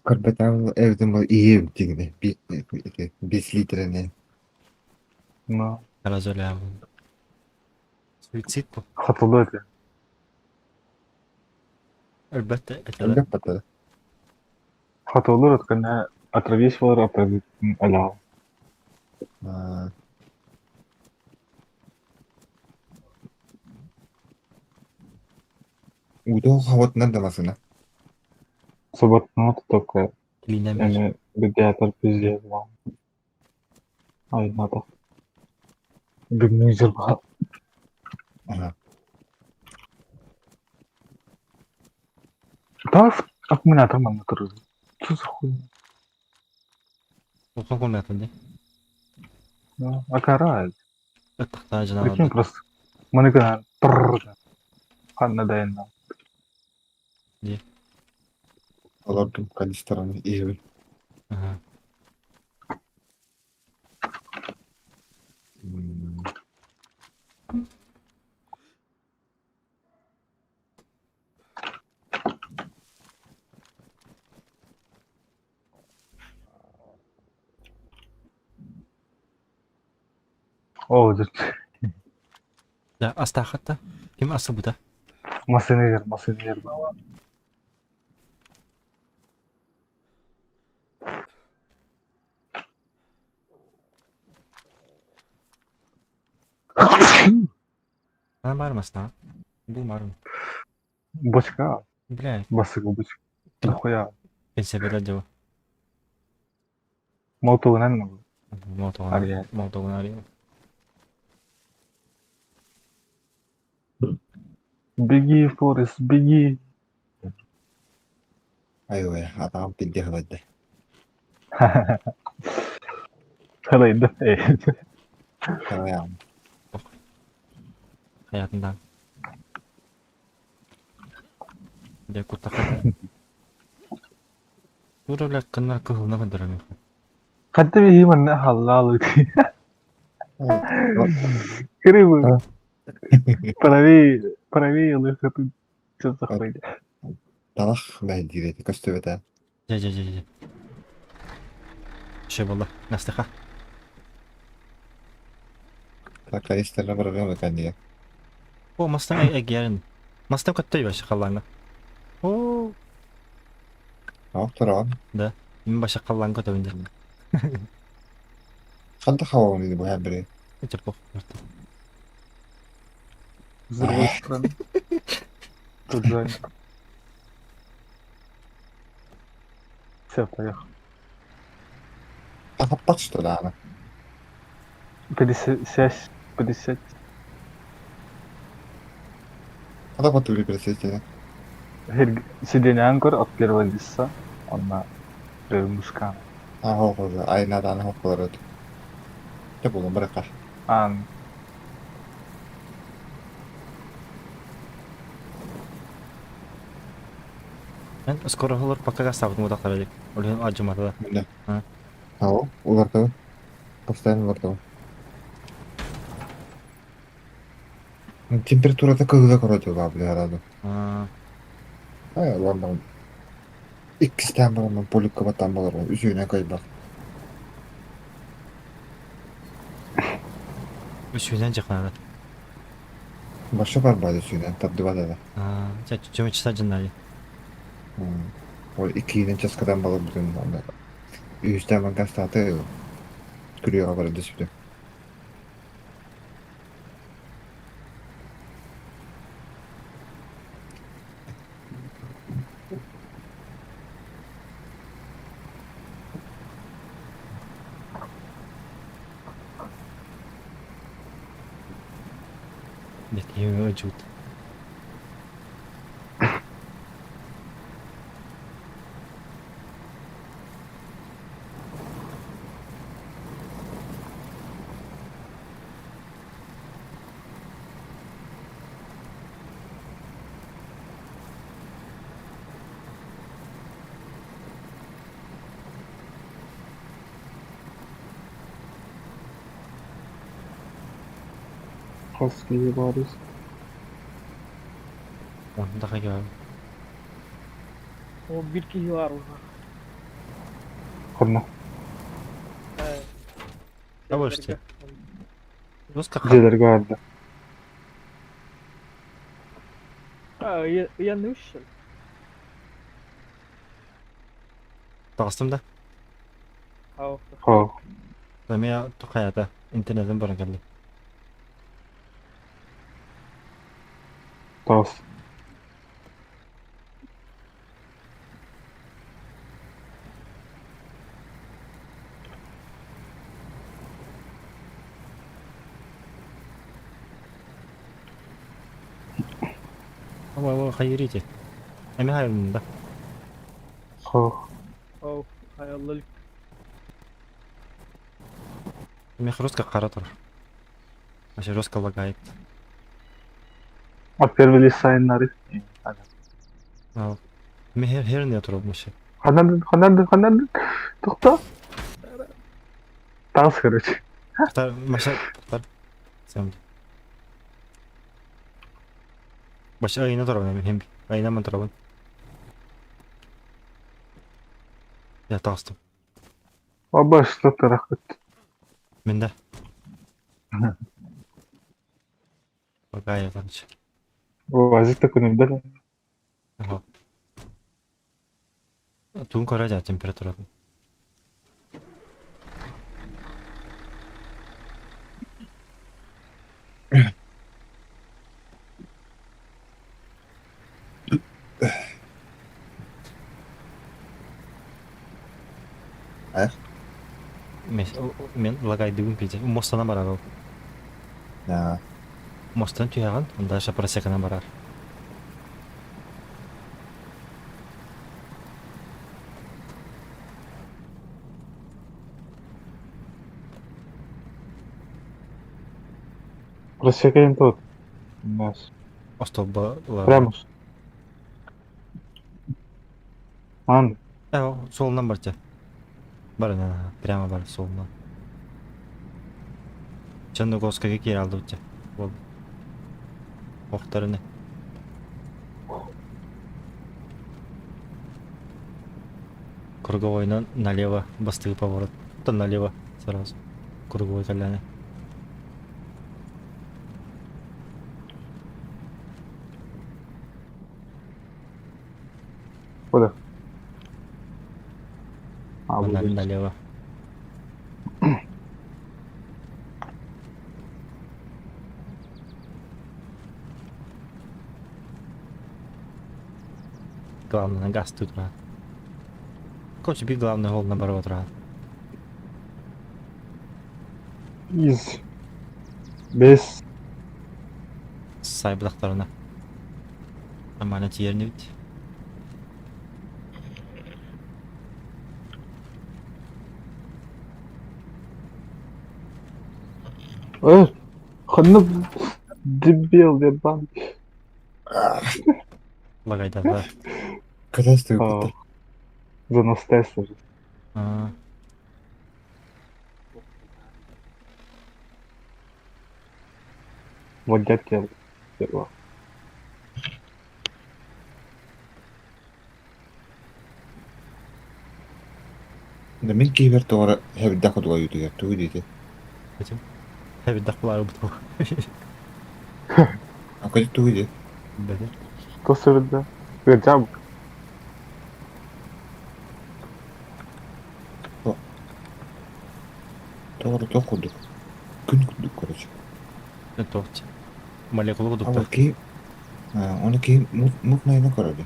Көрбөтөҕүм эбитим буоллар иһиэм дьиҥинэ 5 литраны. Ну, Разоляем. Суицид бу. Хотулу этэ. Өлбөт этэ. Элбэх батара. Хотулу өткөнө отравись болар отравить өлөҕө. Аа, Уутун хабытынан да масына. Субботно только Клинен бер. эми радиатор пиздец баар. Айнатах. Бүгүҥҥү дьылҕа Ага. Таас аккумулятор манна турар. Что за хуйня? Улахан комнатын дии. Ну, а кара Ыттахтаа Прикинь, дьаналарда. просто маны гынан тррр ханна дайынна. Дии. Олордум канистраны иһэбин. Аха. М, Оо, дьэ, Да, астаахатта. Ким асыбыта? массыына иһэр, массыына иһэр. Ана бар масна. Бу барым. Бочка, Бля, басыгы бочка. Нахуя? пенсия дьыл. Молотогунан могу. Молотогунан. Арыйа. Молотогунан арыйа. Беги, Форест, беги. Айой, атаҕым тилгэ сылайда. Сылайда. Сылайаҕым. Хайатындаан. Дьэ куттахха. Тура бля кыннар кыһылна көндөрөн. Хатта биһи манна халлаалы. Кырыбы. Правее, правее лыхаты. Что за хуйня? Талах бэйдиир этэ көстүбэтэ. Дьэ дьэ дьэ дьэ. Еще было. Настаха. Трактористарга барарга кэннигэ. О, мастан эгиэрин. Мастан көттөй вообще халлааҥҥа. О, Ох, тураҕын. да. Мин баша халлааҥҥа көтөбүн дьэ. Ханта хабаҕын бу бери. Это пох. С другой стороны. Тут занято. Все, поехал. Ахаппат что ли аны? 50, 50. Хата потури присутствие. Сиденье анкор от первого лица. Он на мускан. А хоқоза айнадан хоқолорот. Те булун барака. Ан. Мен скоро олор пока гастабытын утақтар элек. Олен ажымата да. Мында. Ау, улартабын. Постоянно улартабын. Температурата кыгыла короче бля араду. Ай, ладно. Иккистээн бараммын поликка баттаан баларбын үсүһүнэн кыайбат. Үсүһүнэн дьаханара. Баша барбат үсүһүнэн тардыбат этэ. Чөмө часа дьыннаайы. Ол иккиһинэн часкадан баларбытын үһүстээн баргастааты күрүөҕэ баран түспүтүм. Бэтиһи ычут. Хас киһи баарыс? Онтон тахайга Ол биир киһи баар уһа. Ханна? Абышты. Руска Дьиэлэргэ барда. Ыйанныш. Таҕыстым да? Хоо. Эмиэ хайата интернетин баран кэллим. Таҕыс. Ой, хайырите. Эми хайырдым да. Хоо. Оу, хайаллы. Эми жестко хара турар. Вообще жестко лагает. А первый лист сайыннары. Эми хер хер не турар вообще. Ханан, ханан, ханан. Тоқта. Таҕыс, короче. Тар, маша, тар. Сем. Баша айына турабын эми хем. Айына ман турабын. Я таҕыстым. Абаш, тарахыт. Мен да. Лагает, короче. Вазик такой да? Ага. Тугун көрө дьэ температуратын. Э? Мен лагайдыгым пиздец. Мостана барар ол. Да. Мостан түһэҕин, дальше просекана барар. Просекаем тот. Нас. Остолба Прямо. Ман. Суолунан бар те. Бар, прямо бар суолунан. Черногорскайга киирэ алдыбыт дьэ. Ол охторуна. Круговойынан налево бастыы поворот. Налево сразу. Круговой кэллэҕинэ. Куда? А, налево. Главное, на газ тут брат. Короче, биг главный гол наоборот, рад. Из. Без. Сайбдахтарына. Нормально тиерни бит. Ханна дебил, ебан. Лагайда, да. Катастрофа. Занос теста. Владеть я. Да мин киһибэр тоҕо эрэ хэбирдэх курдук ойуутугар тугу диэтэ? Этим. Хэбирдэх булаары буту. А көтө тугу диэ? Бэдэ. Что сэбирдэ? Ыалдьаабыт. Тоҕо эрэ туох курдук? Күн курдук короче. Туох молекула А курдуктар. вот киһи ону киһи мутнайына көрөдө.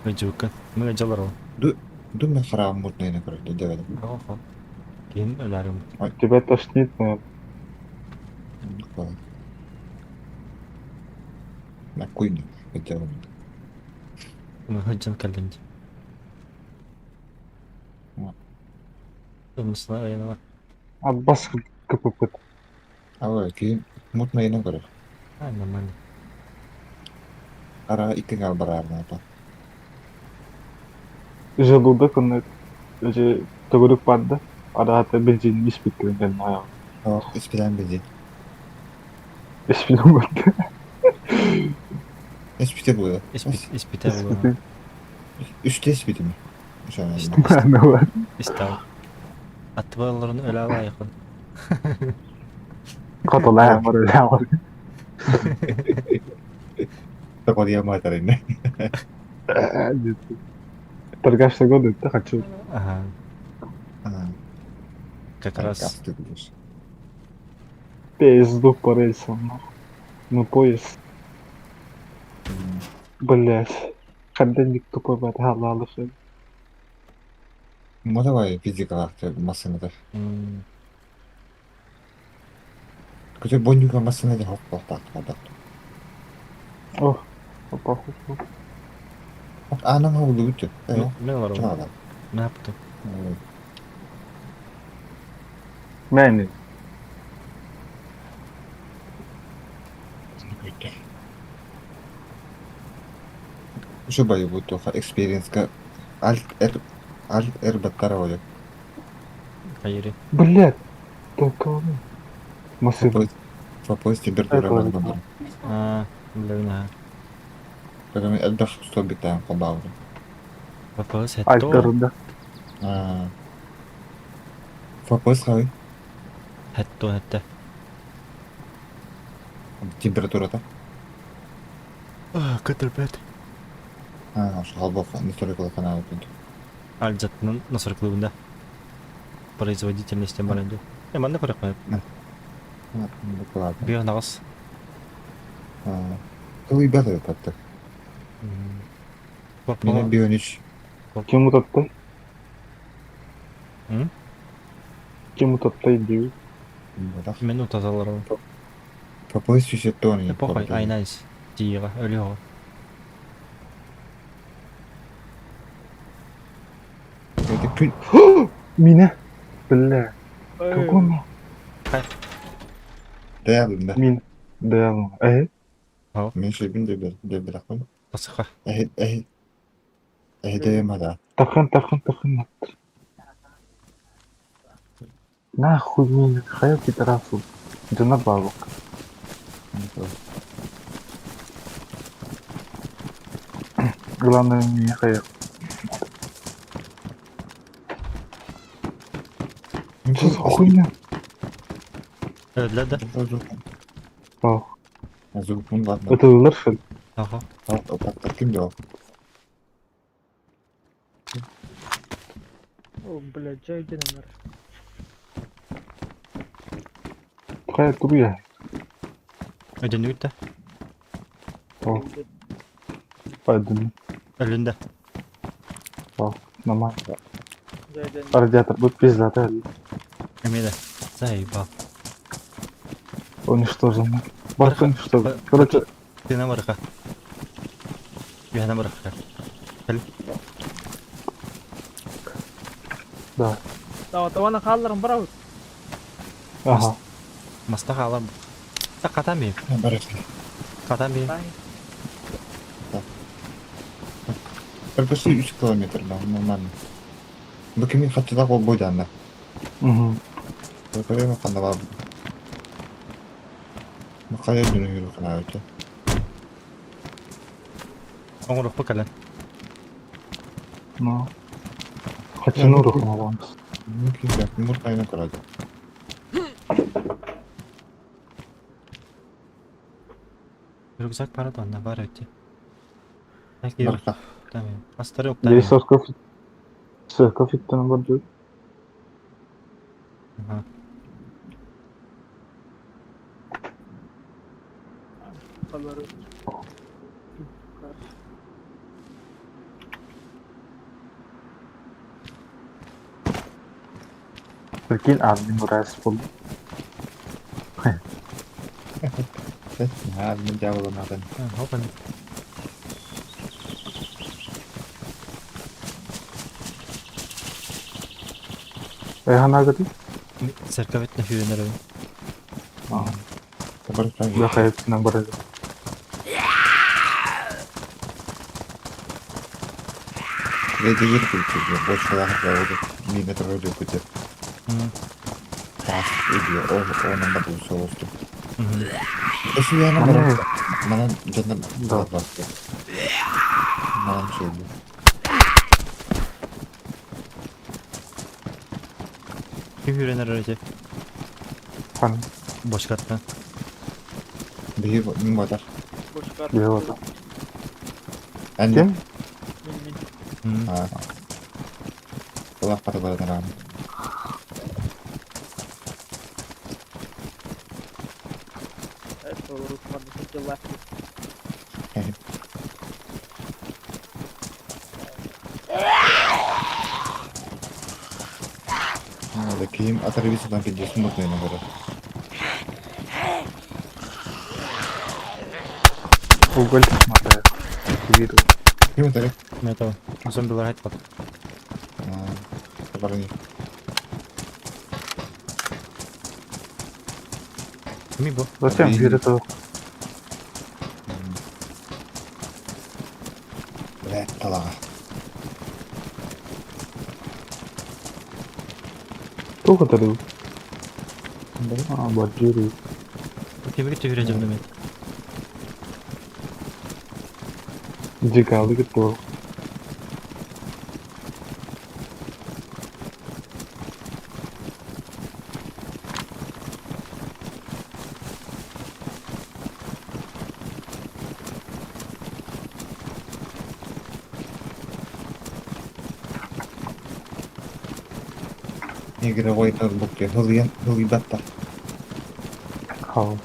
Ыдьыбыккын. Мы ыдьалар ол. Ду ду мен хараҕым мутнайына көрөдө дэбэдим. Оһо. Киһин өлөрүм. Тебя тошнит, наверное. Накуйну ыдьабын. Ыдьан кэллим дии. Мысла айанала. Аббас КПП. Ала киһи мутнайына көрөр. А, нормально. Ара икки бараарнаата. Желудок он эти төгүрүк барда. Араата бензин испит кэлэн аяҕа. Испитэн бензин. Испит барда. Испите буолар. Испите буолар. Үстэ испитим. Истэҕин. Аттыбар олорон өлө алаайаххын. Хотулаах бар өлө Такой Торгашься годы, ты хочу. Ага. Как раз. Пизду по рельсам, нахуй. Ну поезд. Блять. Харденник тупой бат халалышы. Ну давай физикалаах массыната. Көтөр боннюга массына дьэ хохтоохтоох Ох, опа, хоп. Аанан хоһуллубут Мен олоробун. Мен аптым. Мэни. Үчүгэй бу туха экспириенска Alt R Alt R баттара ойо. Хайыри. Блядь, только Массив. Вопрос температура бар. Аа, билэбин аа. Потому элбэх столбиктаан холбообутум. Вопрос это. Альтерда. Аа. Вопрос хай. Хэтто хэтте. Температурата. Аа, көтөрбөт. Аа, ошо холбоох настройкалар канаабытын. Альдзаттын настройкалыгында. Производительность баран дуу. Э, манна көрөкпүн. Биир наҕас. Кылыйбат эбит атты. Мine 1.13. Ким утаттай? Ким утаттай диир? Мен утаталарым. Попой сюжеттони. Похуй, айнайс. Тииҕэ, өлүөҕэ. Это күн... Минэ? Бля. Какой нахуй? Дэялым да. Мин. Дэялым. Э? Мен шебин дэбиракпын. Тасыха. Эһи эһи эһи дэйэм хада. Тахын, тахын, тахын. Нахуй меня, хайа пидорасу. Дьоно баалык. Главное не хайа. Что за хуйня? Өллө да. Ох, Звукун ладно. это ылар Ага. Ким доо? О, блядь, жай дэнэр. Хайа туруя. Өдөнүгүт да. О, пойду. Өлүн да. О, нормально. Жай дэнэр. Радиатор будет пиздатый. Эмиэ да. Заебал. Уничтожен. Барк уничтожен. Короче, Тына барыха. Үһэнэ барыха. Кэл. да. Давай, давай хаалларым барабыт. Ага. Маста хаалар. Та катан бейм. Барыха. Катан бейм. Почти 3 километр, да, нормально. Бу кими хатчылаах ол бойдаанна. Угу. Көрөм ханна бар. Хайа дүнү хүрү канаабыта. Оҥорукпу кэлэн. Ну. Хачыны урухун Мүмкүн муртайна көрөдө. Рюкзак бара да онно бар өтө. Барыха. Астары уктайм. Здесь сорков. Сорков иттен бар Ага. Прикинь, админ урайс буолла. Админ дьяволунатын. Хопан. Эйханагыты? Церковь нөхүөнөр. Да хайыпсынан барады. Ведегир күтү, бочкалар заводы, миметр күтү. Тас иди, о, онун да бул соосту. Эши яна бар. Манан жанна Да. бар. Манан шөйбү. Ким үрэн эрэр ити? Хан Бочкаттан. Биһи мин батар. Бочкар. Биһи Эн Ким? Мин мин. А. Kulak хата баран араан. Это Руслан дела. Киим атар бисатан киддесин бутуйна көрөр. Уголь мата. Киви Ким атары? Мен это зомбилар айтпат. Баран. Ми бу? Зачем бери то? Блядь, талага. Туга тары. А, баджири. Кимге түһүрэ дьонно мен. Дикалы кетті. Игровой ноутбук хылыйан хылыйбаттар. Хау.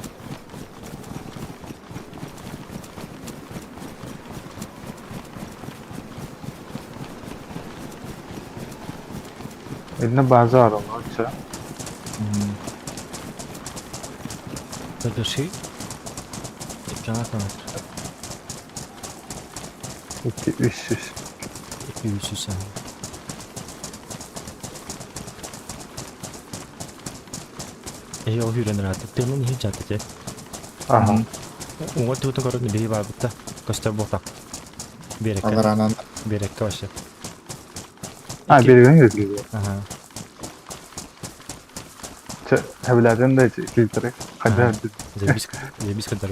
Инна базар олоча. Дыши. Жаңа километр. 2 300. 200 sen. Эй, ол хүрен раты. Тыгын не жаты те. Аха. Уңа тутун көрүн бии бар бутта. Көстөр болтак. Берекке. Аларанан Берекке вообще. А, берген кезге. Ага. Хәбиләрдән дә килтере. Кайда? Зебис, зебис кадar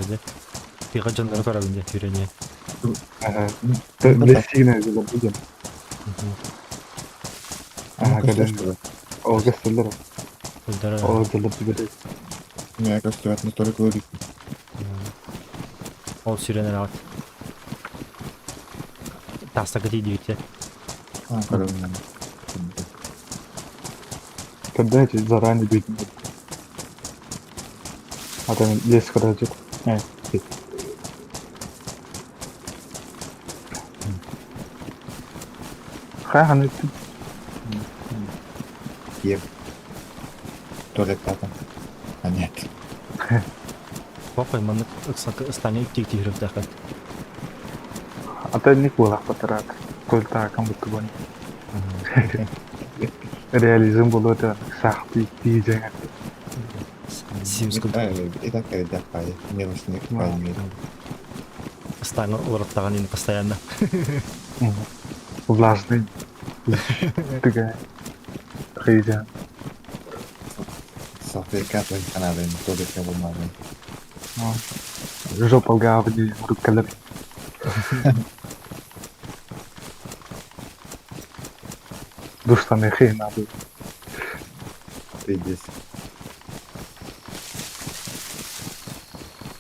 Тыга жаннары карагын хүрен. Аха. Блесигне булган. Аха, кадәр. О, гәстеләр. Көлдәр. О, җылып бирде. Мия көстүбэт настолько логик. Ол сүрен рат. Таста гди дийте. А, көрөм. Когда эти заранее бить. А там лес крадет. Э. Ха, Еп. Туалет там. А нет. Папа, маны стане тик тик тахат. А то не было потрат. Только как будто бы. Реализм было это сахты тиже. Симс культура. И так это Мелочный пай Стане ураттаган инде постоянно. Влажный. Такая. Хайда. Салфетка канады, туалетка булмады. Жопа говни, рукалар. Душтан хей надо. Пиздец.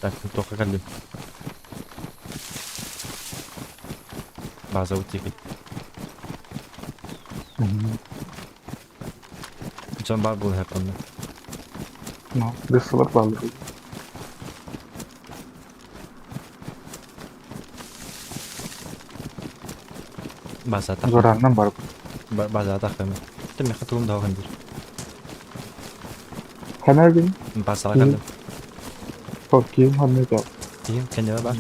Так, тока калдым. База утики. Жан бар бул хеп онда. Ну, десалар балды. База так. Зораннан барып. База так эми. Тем меха тулум да хандыр. Ханагин, База калдым. Фоким, ханагин. Кийин кенде бар.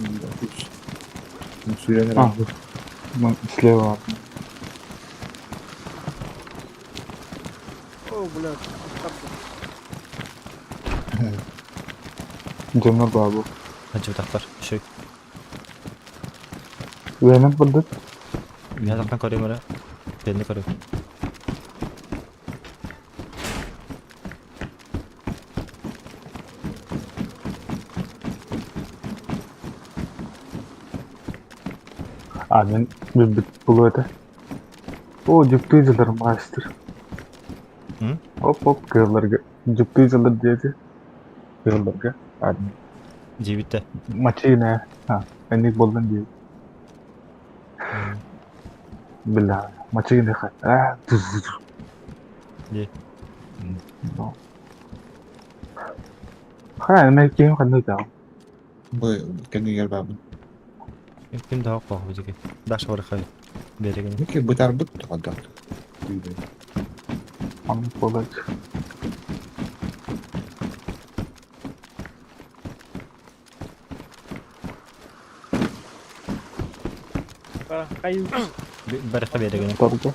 Сүрен А, вот. Слева. О, блядь, Жамар бабу. Ханчы тактар. Шөй. Венен булды. Я тактан көрөм эре. Бенди көрөм. А, мен мен бит булу это. О, диптизелер мастер. Оп-оп кыылларга дьуптуу дьыллар диэти кыылларга Диэбиттэ. Мачина энник буоллун дии. Бля, мачина Дии. Ха, эмэ киһим ханна ытаҕын? Бу кэннигэр баабын. Ким да хоох бу Даша барыхай берегин. Мики бытарбыт тоҕо Оннук буолар. Хайы Барыха берегин. Торго.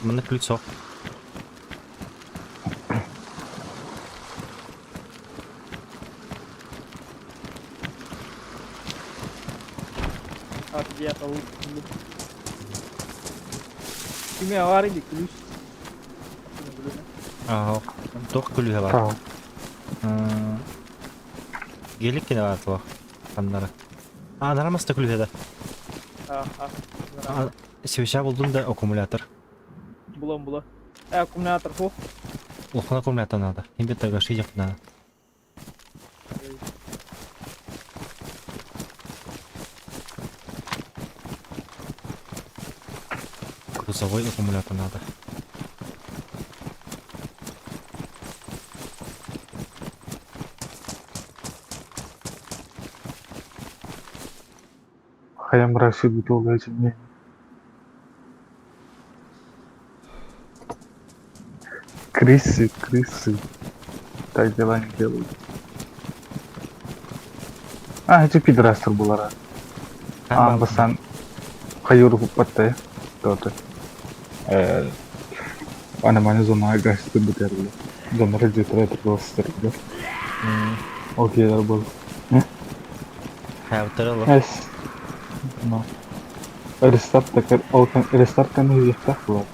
Манна ключ суох. Где-то Кими аварий ди ключ. Ага. Туох күлүүһэ бар? Гелик кene бар туох. Ханнара. А, нарамаста күлүүһэ да. Ага. Свеча булдум да аккумулятор. Булам була. Аккумулятор хо. Улахан аккумулятор надо. Имбет торгаши идет надо. Грузовой аккумулятор надо. Хайам Россия бутылка не. Крысы, крысы. Так дела не делают. А, эти пидорастер булара. А, басан. Хайыр хуппатта. Тоже. Ана маны зона гасты бутерле. Зона радиатора торговстер. Окей, был. Хайптарылы. Эс. Ну. Рестарт такар, ол рестарт кан уехтах була.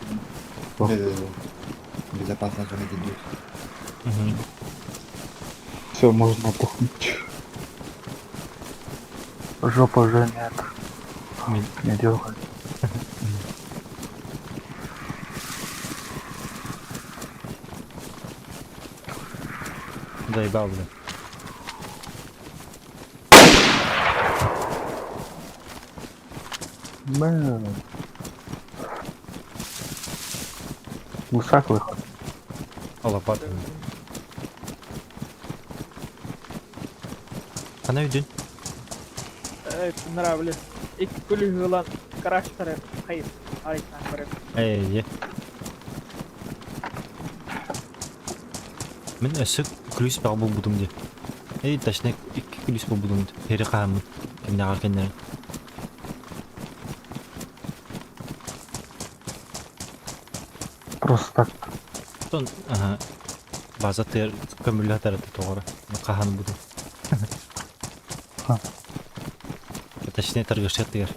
Безопасно зона идут. Все, можно отдохнуть. Жопа уже нет. Не дергай. Заебал, бля. Мэн. Гусак выход. А лопата. Ана үйден. Нравлю. Икки күлү гаражтары хайыр. Ай, бар. Эй, Мен өссө күлүүс бөҕө булбутум дии. Эй, точнее, икки күлүүс булбутум дии. Пери хааммын. Кимнээҕэр кэннэрин. Просто так. Тон, ага. База тыар көмүллэ тарата тоҕоро. Хаһан бутум. Точнее, торгашет тыгар.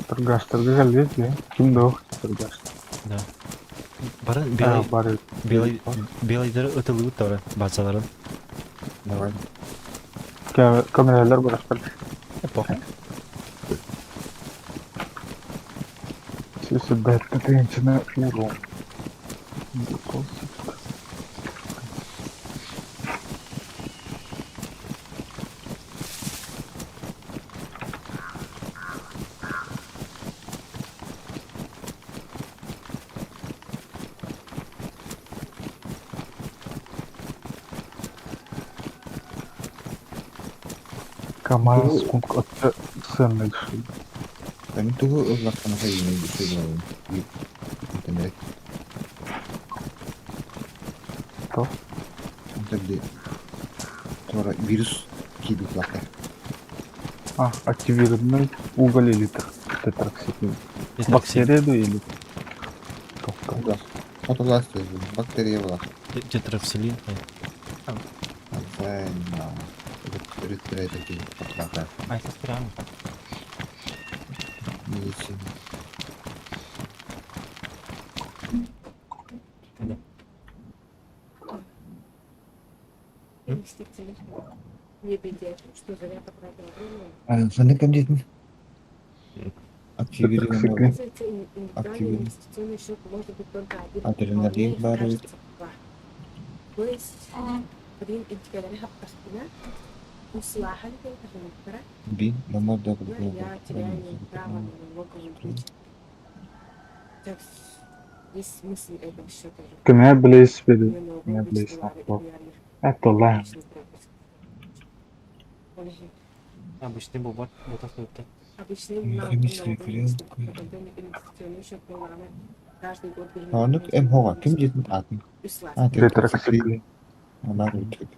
Торгаш, торгаш, везде. Ким дох, торгаш. Да. Барын А, белый бары. белый белыйдары ытылыбыт тора базаларын. Давай. Камералар бар. Эпоха. Все сюда, это урон. КамАЗ, кунг, это ценный ши. Мен тугу ыллахтан хайын сөйлөйм. Интернет. То? Онтон Тора вирус киирбит лахта. А, активированный уголь или тетраксидин. Бактерия да или? Да. Хотулаас бактерия була. Тетрапсилин. Антенна. Рүттүрэ такие. Ай, прямо. Медицина. Да. Ханнык кэм диэтин? Активированный активированный адреналин баар эбит. Бин Кимэ билис били, кимэ билис нохто. Этолла. Обычный буолбат, буотах туттар. Химический Оннук МХ-ҕа ким дьиэтин аатын? Аа, Тетрациклин. Анаар үтүк.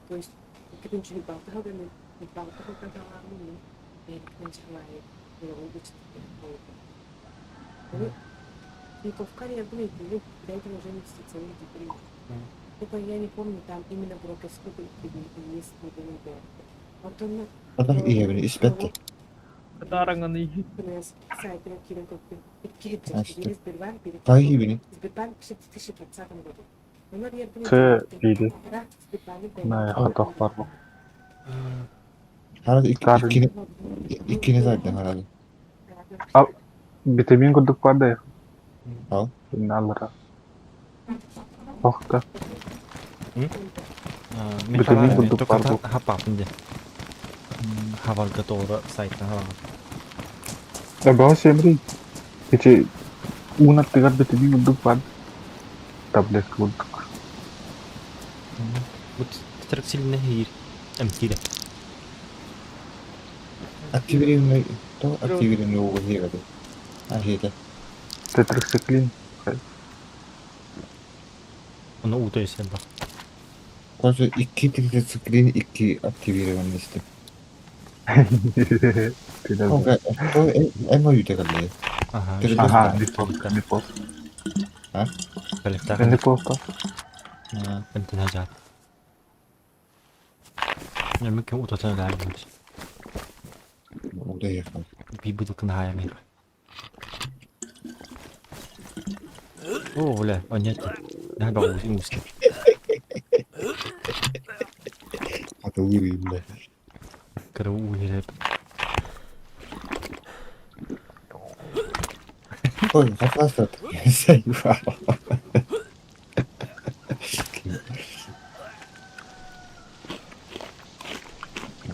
Атах иһэбин испэт да. Кытаараҥын Астык. Хаһы иһибиний? Це бири. На хотох бар бу. Хара икки Кар иккини иккини сайдан харады. А витамин курдук бар да. Ал. Аллара. Охта. Мин Витамин хабар курдук бар бу. хаппаппын дии. Хабарга тоҕура сайтан хараҕын. Эбээ семри. Ити уун аттыгар витамин курдук бар. Таблетка курдук. Бу тетрациклин иһиир эмтиирэ. Активированный то активированный ууга иһиэҕэ Аһиэтэ. Тетрациклин. Ону уута өссө элбэх. Короче, икки тетрациклин, икки активированный истим. Билэбин. То эм ойута кэллэ. Аха. Аха, не пост, не пост. А? Коллектар. Не пост. Эмтэн хажаат. Мөккө утата өлөөрбүт. Уда иһиэххэ. Биир бытылканы хаайан иһэр. Оо, бля, онньо этэ. Наһаа бөҕө уустук. Хатылыыр иһиллэ. Кыра уу иһэр. Ой, хатаастат. Сайва.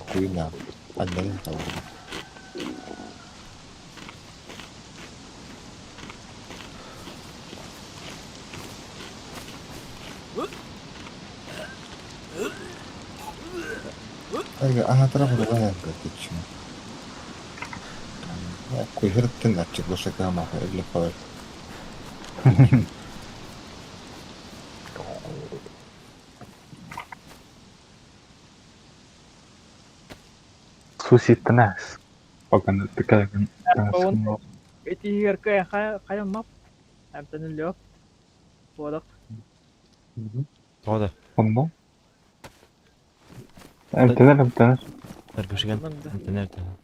Хуйна. Аннарын талдым. Аһатара буруга көрдүчүм. Куйһырыттын аччык башакаамаха өллө қалар. Суситтанас. Паган такая Оон итигэр кая хайа мап. Эмтэн лёп. Буолак. Тоҕо да? Онно. Эмтэнэр эмтэнэр. Эргүшүгэн эмтэнэр эмтэнэр.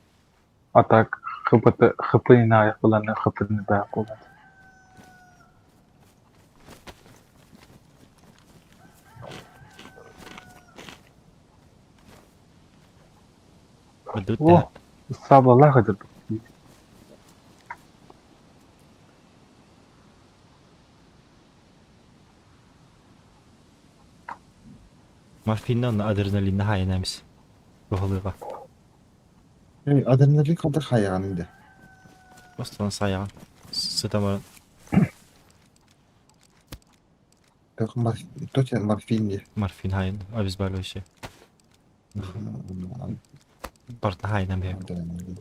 А так хпт хп наайах булан хпны баа буолан. Быдут О, сабалаах ыдыр. Морфинна адреналинна хаайан эмис. Туһалыыга. Адреналин халдар хайаҕан инде. Остан сайаҕан. Сытамарын. Точно морфин диye. Морфин хаайан обезболивающий. Барта хаайынан бэйэм. Адреналин.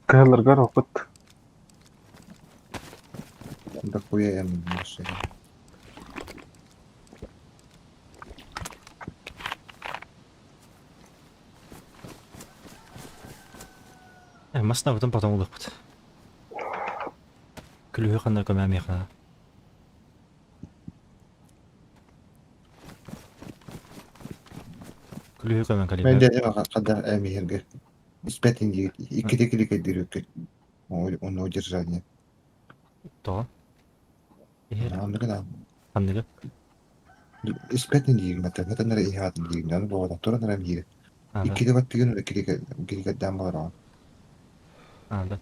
Кыһаларгар опыт. Дохуя эм машина. Массыынабытын потом ылыахпыт. Күлүһү ханна көмөмиэхэ. Күлүһү көмөн Мен кэлиэхэ. де хадда эм иһэргэ. Испэтин диир. Икките кликайдырыккы. Онно удержание. Тоҕо? Иһэр. Оннук да. Ханныгы? Испэтин диигин, этэн эрэ иһэҕин диигин, ону буолан туран эрэ биир. Ага, Иккитэ баттыгын эрэ кирикэрдээн буолараҕын. ага.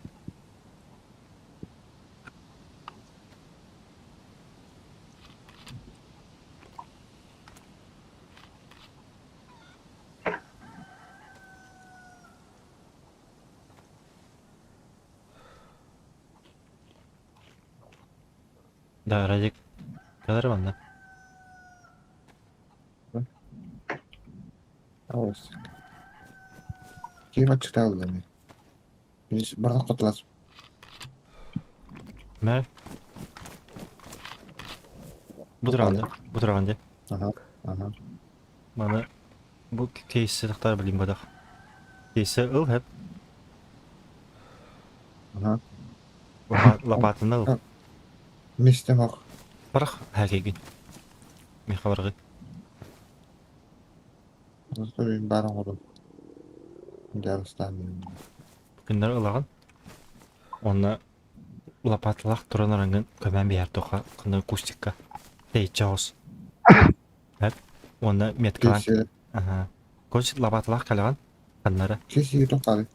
Да, Радик, кэлэр манна. Алыс. Ким аччыктааллар Баран хотулас. Мэ. Бу тураҕын дии, бу тураҕын дии. Ага, ага. Маны бу кейси тахтар билим бадах. Кейси ыл хэп. Ага. Лопатаны ыл. Мистем ох. Барах хакегин. Миха баргы. Баар оҥорон. Дьарыстаан. Күннэр ылаҕын. Онно лопаталаах туран араҥын көмөн биһэр тоха кынны кустикка. Тэйчэ оҕус. Эп. Уонна меткалаан. Кейси. Аха. Короче, лопаталаах кэлэҕин. Ханнара. Кейси тоққары.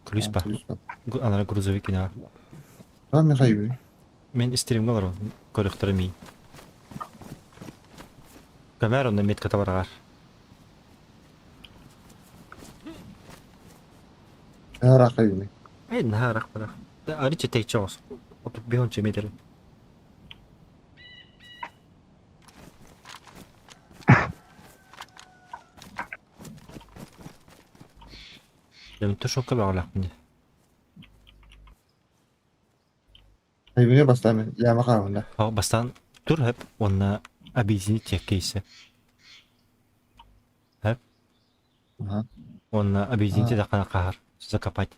Күлүс ба. Анара грузовик кинаҕа. Там Михаил. Мен стримҥэ олоробун, көрүөхтэрэ миин. Көмөр онно метката бараҕар. Ыраахайбын. Эй, наһаа ыраах барах. Арычча тэйчи оҕус. 35 метр. Дьэ, шокка бөҕөлөөхпүн дии. Айбыны бастаан яма хаалында. Бастаан тур хөп уонна объединить кейси. Хөп. Уонна объедините дахана хаһар. Закопать.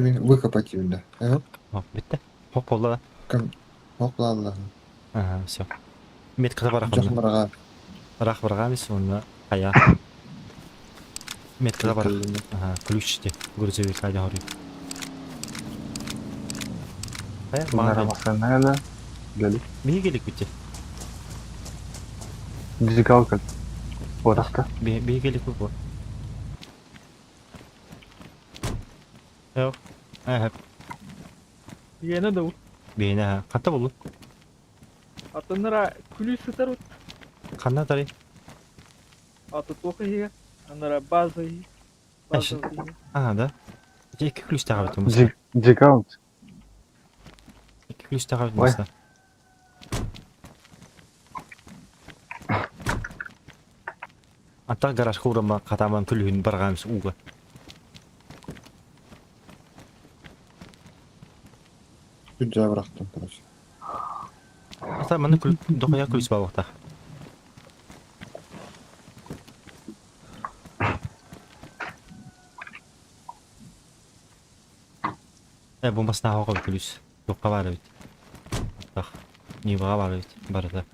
Оны выкопать именно. О, бүттэ. Хоп буолла. Кым хоп лалла. Ага, все. Метката барах. Жакын барага. Рах баргамис уонна хайа. Метката барах. Ага, ключ де. Грузовик айда хоруй. Хайа, Bunlara маған masana Gelip. Биһи келик бите. Дизикалка. Орақта. Биһи келик бу. Yok. Aha. Биэнэ да Биһине ha. Ханта буллун? Атыннара күлүү сытар ут. Ханна тарый? Аты туох иһигэ. Анара база иһи. База иһи. А, да. Ити икки ключ таҕабыт муста. Дикаунт. Икки ключ таҕабыт Ой. муста. Ата гараж хуурама хатааман күлүһүн барҕаамс ууга. Күнжа бырахтым, короче. Ата маны күл дохуя ключ баалыктаах. Э, бу масна хоҕо ключ. Туохха баар эбит. Аттах. Ниваҕа баар эбит. Барыта.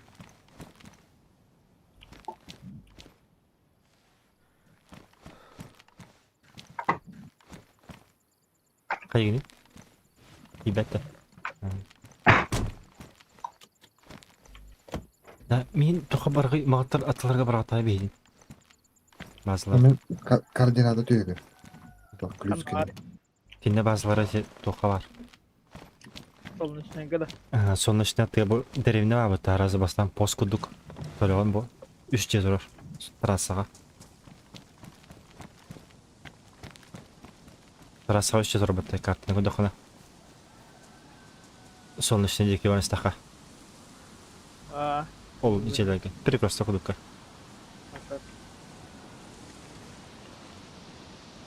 Хайыгыный? Тиийбэт да. Да, мин тоха баргы мағаттар атыларга баратай бейдин. Базылар. Мен координата түйді. Ключ Ханна Кинне базылара тоха бар. Солнечная года. Солнечная тыа бу деревня бабы таразы бастан пост кудук. Төлөгөн бу. Үс же турар. Трассаға. Трассаға үс же турар быттай картаны көдөхына. Солнечный диэки барыстаха. А, Ол ичелерге. Перекресток кудукка. так.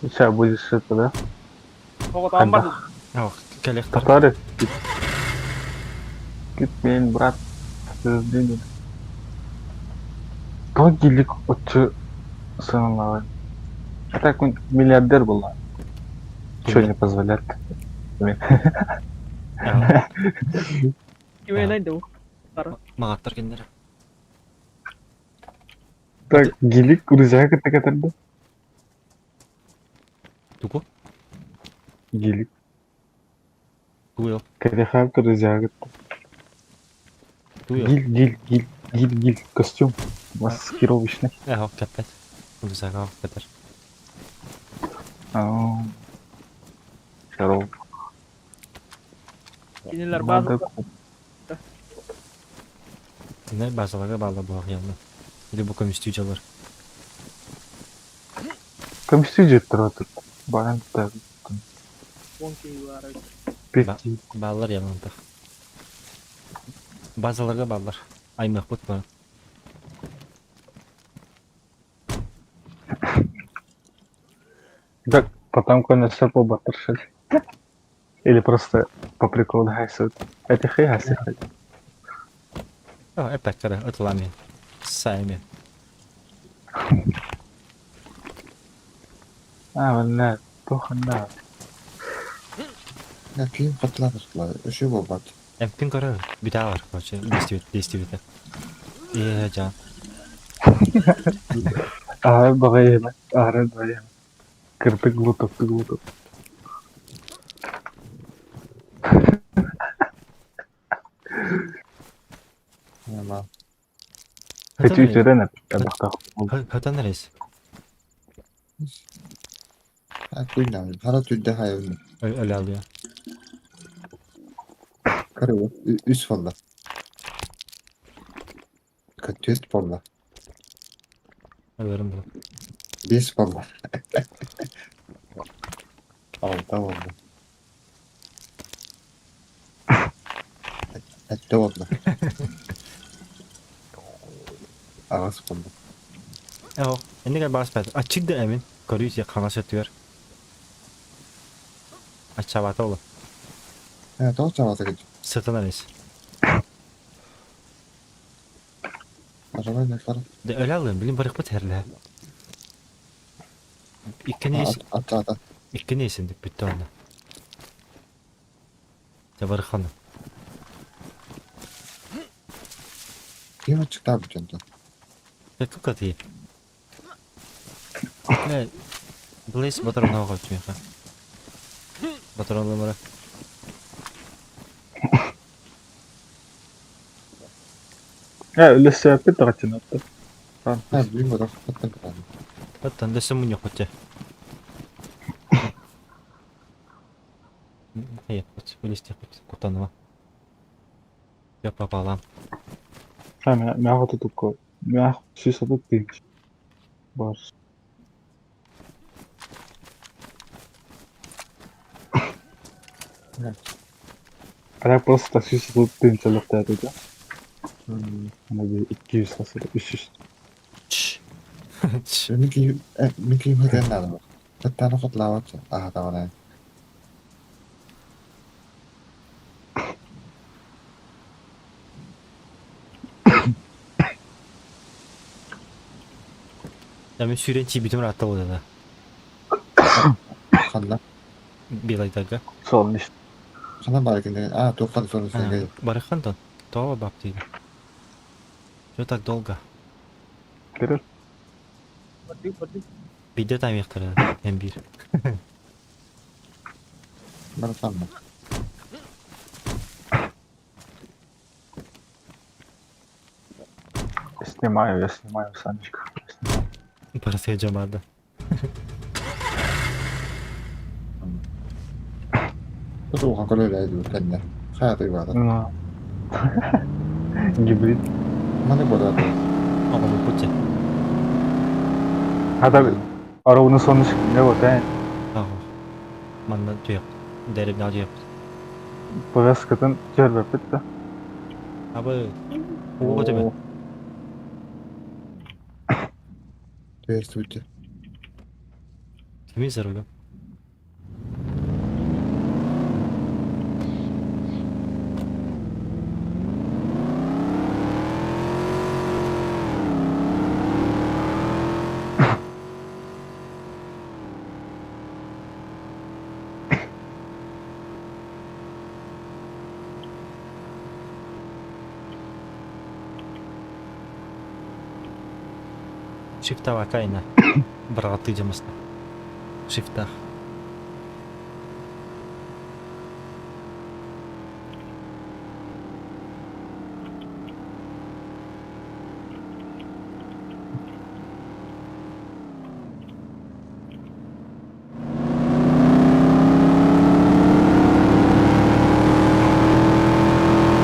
Сейчас будешь это, да? Тоҕо бар. Ох, кэлэхтар. Татары. Кит мен брат. Сыздын. То гилик отчу сыналары. А так он миллиардер была. Чего не позволяет? Семейный да Маҕаттар кинилэр. Так, гилик рюкзак кытта кэтэрдэ. Тугу? Гилик. Тугу? Кэтэхэ рюкзак кытта. Тугу? Гиль, гиль, гиль, гиль, гиль, костюм. Маскировочный. Ээ, кэппэт. Рюкзага кэтэр. Аа. Здорово. Кинилэр Надо база Кинилэр базаларга бааллар буолуох Или бу көмүстүү дьалар. Көмүстүү дьиэттэр тут. Баран так. он киһи баар эбит. Пяти. Бааллар ямантах. Базаларга бааллар. Аймахпыт бар. Так, потом конечно побатыршили. Или просто по приколу хайсут. Это хей хаси хай. О, эппэккэрэ ытылаамин. Саамин. А, ванна, туханна. Я киим хатылаабыт Өсө буолбат. Эмпин көрөр. Бүтэ бар, короче, действует, действует. Ээ, жа. Аа, баҕайыма, аара баҕайыма. Кырдык глоток, ты глоток. Яма. Эти үтөрөн эбэхтах. Хатан эрес. Куйна, хара түрдэ хайын. Өлө алıyor. Karı üs falla. Түөрт буолла. Өлөрүм булу. Биэс буолла. Алта буолла. Сэттэ буолла. Аҕыс буолла. Ээ, эннигэ баас бат. Аччык да эмин. Көрүү си хаҥас өттүгэр. Аччаабата олу. Ээ, тоҕо чаҕата кэлдьи. Сытан эрес. Арабай нефара. Да өлө алыам, билин барыхпыт херлэ. Иккини Ата иккини есиндик бүттэ онно. Дьэ барыххана. Ким аччыктаабыт дьонтон. Кыккатыы. Э, Блейз батароннаах өтүөхэ. Батаронламара. Э, үлэсээппит таҕаччынатта. Ha, билим бодох хаттан кытааны. Оттон дөссө мунньуохпут дьэ. Хайыахпыт, үлэстиэхпит, куттаныма. Я пополам. А, мягко тутукко. Мягко сүүс отут тыһыынча. Бар. А так просто сүүс отут тыһыынча лөхтөөтү. Ана би 200 хасыр, 300. Чш. Чш. Мики мики хэтэн наада. Хаттааны хотлаабат. Аха тавана. Я мен сүүрэн тиийбитим ыраатта буолла. Ханна. Белайдарга. Сон иш. Ханна бар кине. А, туоххан сон сенге. Барыххан тон. Тоҕо бап диир. Что так долго? Көрөр. Көрдүк, көрдүк. Биирдэ таймыахтара эн биир. Баратамма. Снимаю, я снимаю, Санечка. Я снимаю. Барысыга дьон баарда. Тутуухан көрөлөө кэннэ. Хайа баата. Ну. Гибрид. Маны бодоот. Оҕолорбут дьэ. Хата ровно солнышко не вот, э. Аҕа. Манна түһүөх. Дэриэбинэҕэ түһүөхпүт. Повязкатын көрбөппүт да. Абы ууга төбө. Түһэр Кимий за рулем? Шифтаабакка айна. Быраҕаттыы дьамаста. Шифтаах.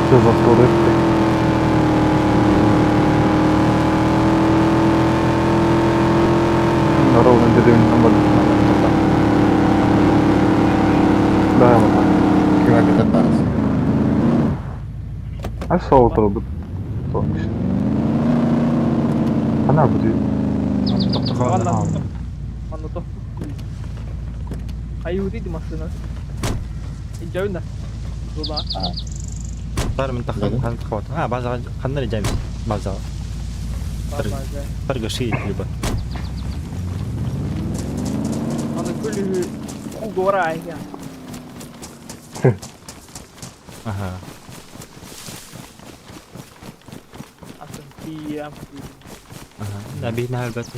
Все затворити. На ровно деревню на Да, вот так. Километр барыс. А что вот робот? Солнечный. Она будет. Тохтохоонно. Манна манна тохтуу. Хайыыр ди машина. Илдьэбин да. Дула. Тар мин таххан хан таххабат. А, базаҕа ханна эрэ дьэбит базаҕа. База. Торгаши либо. Аны күлүһү кулдуора айга. Ага. Атын тиийэм. Ага. Да, биһин халбат.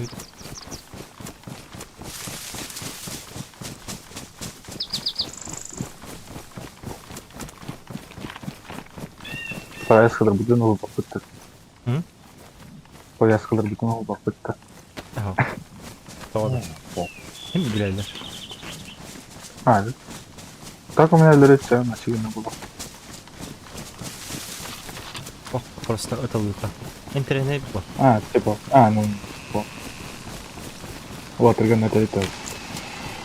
Повязкалар бүтүн уһулбаппыттар. М? Повязкалар бүтүн уһулбаппыттар. Ага. Тоҕо? Ким билэллэр? А, так у меня өлөрөччө начигина было. Ох, просто ытылыта. Интернет бу. А, типа, а, ну, типа. Вот, это это.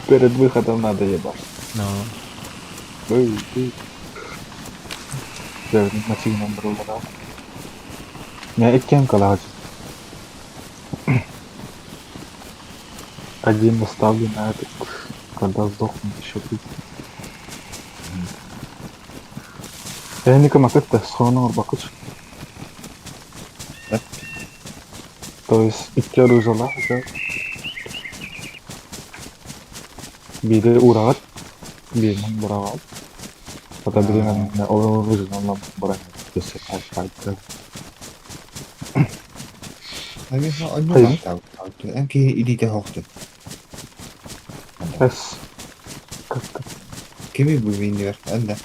Перед выходом надо ебать. Но. Эй, эй. Дьэ, начигина было. Я иккиэн калач. Один оставлю на этот, когда сдохну, еще будет. Я никому как-то схону бакыч. Да? То есть икки оружиелаах этэ. Биири уураҕыт, бииринэн быраҕаҕыт. Хата билигин ол оружиенан баран Хайын? Эн киһи илиитэ хоохтун. Эс. Как-то. Кими бу миннигэр эн да?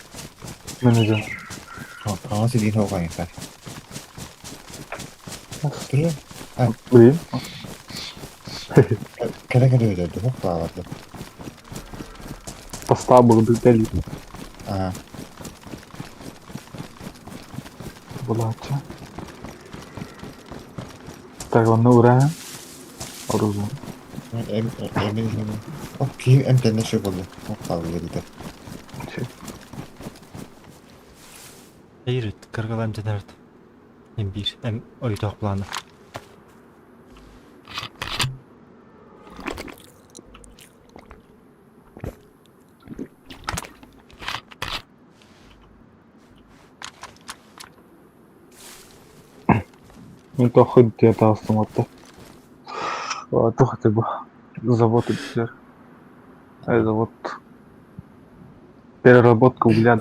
Менеджер. Хаҥас илиин хоохайыҥ Тура. Блин. Кэлэ кэлэ өтөрдө хоох бааларды. Поста был дали. Аа. Булаачча. Так, онно ураан. Оружие. Эм эм Ох, киһи эмтэннэ сөп буолла. Ох, хаалла илиитэ. Эйрит, кыргала эмтэнэрт. Эм биир, эм ойдоох плана. Мин тоххой диэтаастым отто. Туох этэ бу? Завод эбитэр. Это вот переработка угля.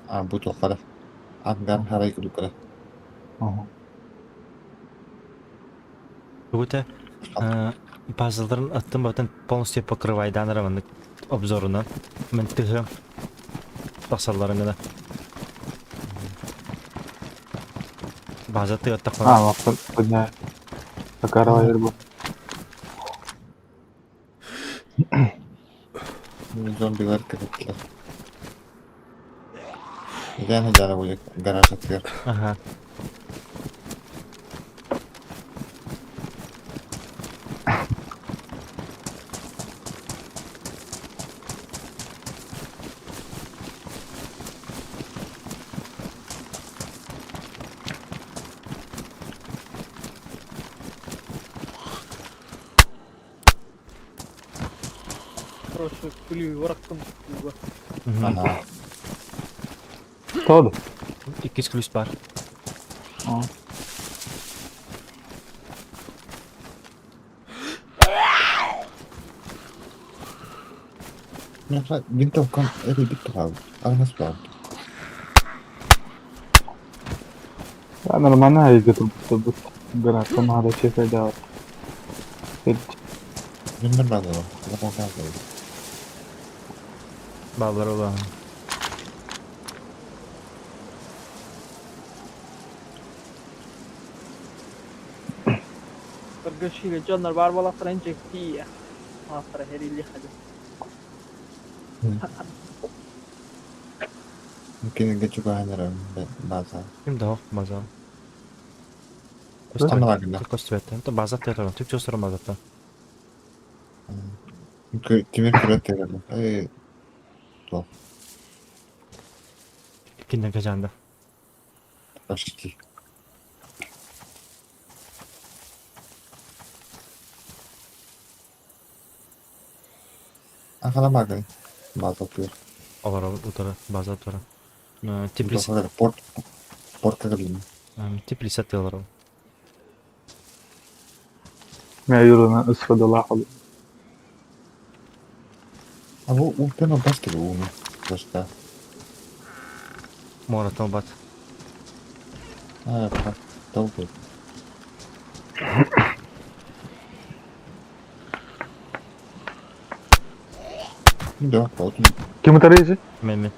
А бу туоххара. Ангар харай курдуктара. Ага. Тугута базаларын аттын батын полностью покрывайдан раманы обзорунан. Мен тыһы тахсалларын гына. База тыаттахпына. А, вот подняли. Такара бу. Зомбилар кэлэттилэр. Идээн дьара бу гараж атыгар. Ага. Короче, күлүү ыраттым ууга. Ага. Тоду. Иккис ключ бар. А. Винтовкам эри бит хаалбыт. Армас баар. Нормально айга турбут. Гранаттан наада чефайдаабат. Мин бааллар. Бааллар. Бааллар улахан. Кыргызшига дьоннор баар буоллахтара дьиктиийэ. Ааттара хэрилиэхэ дии. Кинигэ чугаһан эрэ бааза. Ким да база. Анна Көстүбэттэн. База тыатаран. Түп чосторон базаттан. Тимир күрөт тыатаран. Туох. Кинден кэжаанда. Почти. Ахана баагай. База тыыр. Олар утары база утары. Теплица. Порт. Портка кэллим. Теплица тыалар. Мэ юрuna ысфадалаах олу. А бу ууттан ылбас киһи ууну. Просто. Муораттан ылбат. А, толку. Да, вот. Ким ытарыйсы? Мен мен.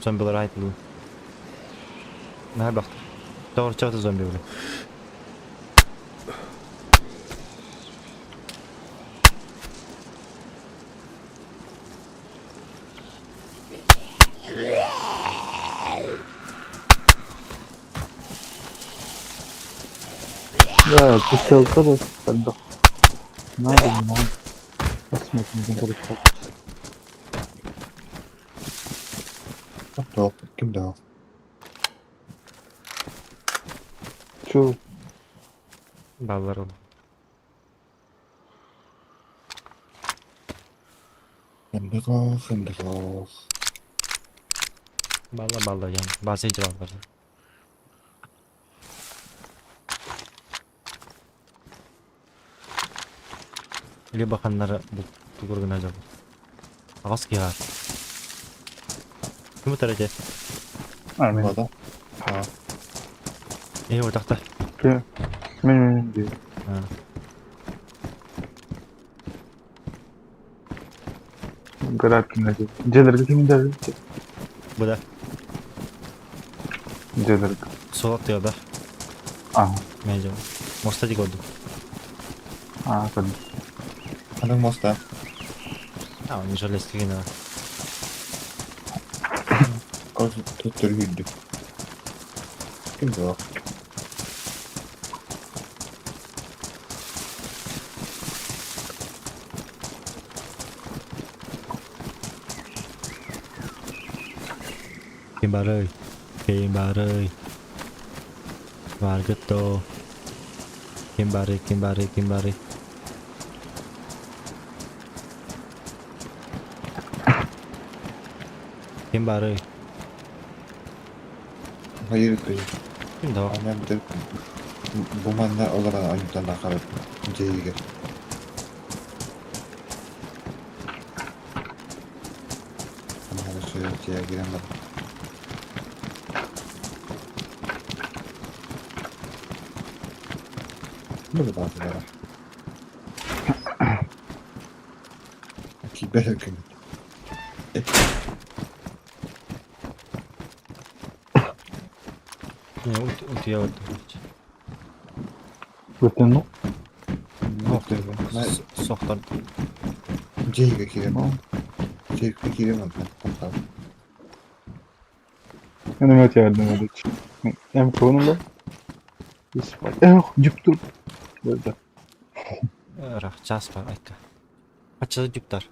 Зомбилар айтылды. Наһаа бахтар. Тоҕорчоото зомби были. Да, пустелка да. Надо, надо. Посмотрим, как Топ, ким дал? Чу. Баалар ол. Хындыгох, хындыгох. Баалар баалар ян. База ичи баалар. Или баканнары бу тугур гына жабы. Агас киһар. Ким утар эте? Амин. Вода. Э, отакта. Мен мен мен. Гарат кимдер. Дьиэлэргэ кимдер? Бу да. Дьиэлэргэ. Суол аттыгар да. Аа. Мен жабы. Моста дик ордук. Аа, көрдүм. Ханнык моста? А, он железки гына. Короче, төттөрү күүрдүк. Ким дал? Ким барый? Ким барый? Баргытто. Ким барый, ким барый, ким барый? Ким барый? Хайыр көй. Ким да? Анам бир бу манна олорон ойутан ахарып дьиэгэр. Ана дьиэ киирэн баран. Бу баазалара. Киирбэт эркин. Не, утуя вот. Бүтэн үү? Сохтор. Дьиэгэ киирэн баран. Дьиэгэ киирэн баран. Мен эме өтө бердим. Эм куну да? Эх, жүктүр. Да. Рах, час бар, айка. Ачы жүктар.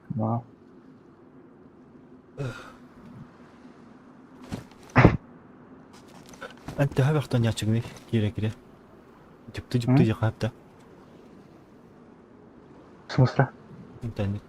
Да. Анты хабахтан ячыгны кире кире. Жүктү жүктү жакапта. В смысле? Интернет.